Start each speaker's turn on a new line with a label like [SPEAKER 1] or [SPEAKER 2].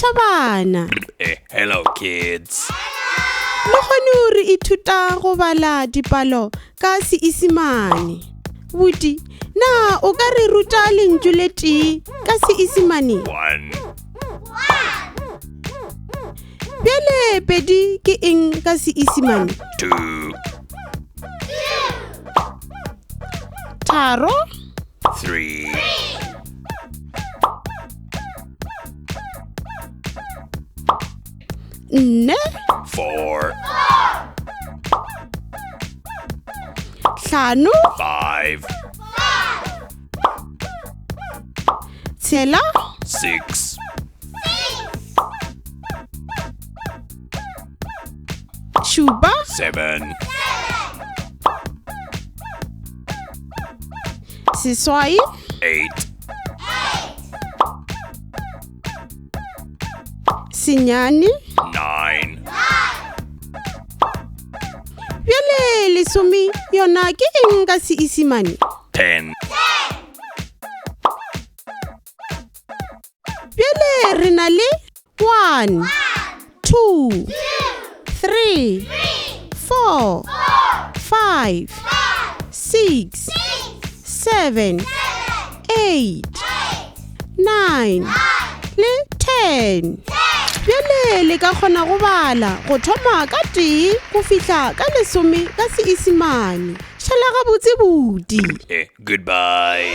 [SPEAKER 1] Loša bana.
[SPEAKER 2] Eh, hello kids.
[SPEAKER 1] Lehono re ithuta go bala dipalo ka Seisemane. Buti, na o ka re ruta lentšu le tee ka Seisemane?
[SPEAKER 2] One.
[SPEAKER 1] Bjale pedi ke eng ka Seisemane?
[SPEAKER 2] Two.
[SPEAKER 1] Tharo.
[SPEAKER 2] 3.
[SPEAKER 1] Nne.
[SPEAKER 2] 4.
[SPEAKER 1] Hlano.
[SPEAKER 2] 5.
[SPEAKER 1] Tshela.
[SPEAKER 2] 6.
[SPEAKER 1] Šupa.
[SPEAKER 2] 7.
[SPEAKER 1] Seswai.
[SPEAKER 2] 8.
[SPEAKER 1] Senyane.
[SPEAKER 2] 9.
[SPEAKER 1] Bjale lesome yona ke eng ka Seisemane?
[SPEAKER 2] 10.
[SPEAKER 1] Bjale re na le 1, 2, 3, 4, 5, 6, 7, 8, 9 le 10. Bjale le ka kgona go bala go thoma ka tee go fihla ka lesome ka Seisemane. Šala gabotse buti.
[SPEAKER 2] Eh, goodbye.